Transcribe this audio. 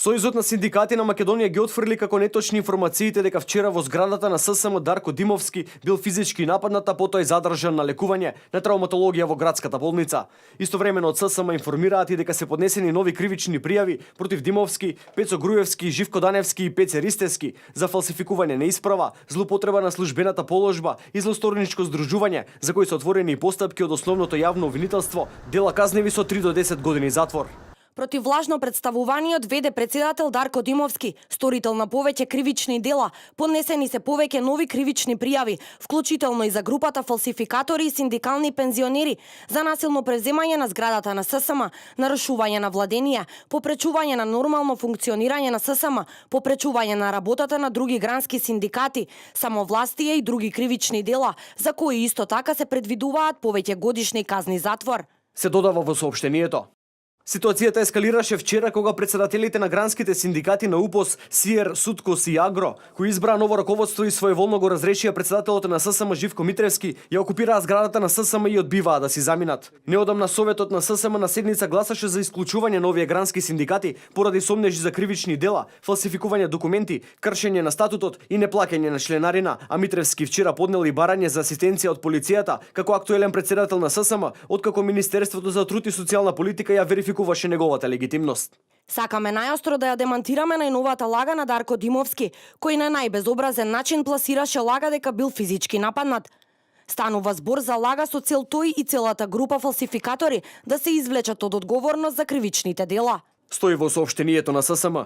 Сојузот на синдикати на Македонија ги отфрли како неточни информациите дека вчера во зградата на ССМ Дарко Димовски бил физички нападнат, а потоа е задржан на лекување на травматологија во градската болница. Истовремено од ССМ информираат и дека се поднесени нови кривични пријави против Димовски, Пецо Груевски, Живко Даневски и Пеце Ристевски за фалсификување на исправа, злоупотреба на службената положба и злосторничко здружување, за кои се отворени и постапки од основното јавно обвинителство, дела казневи со 3 до 10 години затвор. Против лажно представуваниот ВД председател Дарко Димовски, сторител на повеќе кривични дела, поднесени се повеќе нови кривични пријави, вклучително и за групата фалсификатори и синдикални пензионери, за насилно преземање на зградата на ССМ, нарушување на владенија, попречување на нормално функционирање на ССМ, попречување на работата на други грански синдикати, самовластие и други кривични дела, за кои исто така се предвидуваат повеќе годишни казни затвор. Се додава во соопштението. Ситуацијата ескалираше вчера кога председателите на гранските синдикати на УПОС, СИЕР, Суткос и Агро, кои избраа ново раководство и своеволно го разрешија председателот на ССМ Живко Митревски, ја окупираа зградата на ССМ и одбиваа да си заминат. Неодамна Советот на ССМ на седница гласаше за исклучување на овие грански синдикати поради сомнежи за кривични дела, фалсификување документи, кршење на статутот и неплаќање на членарина, а Митревски вчера поднел и барање за асистенција од полицијата како актуелен председател на ССМ, откако Министерството за труд и социјална политика ја верификуваше неговата легитимност. Сакаме најостро да ја демантираме најновата лага на Дарко Димовски, кој на најбезобразен начин пласираше лага дека бил физички нападнат. Станува збор за лага со цел тој и целата група фалсификатори да се извлечат од одговорност за кривичните дела. Стои во соопштението на ССМ.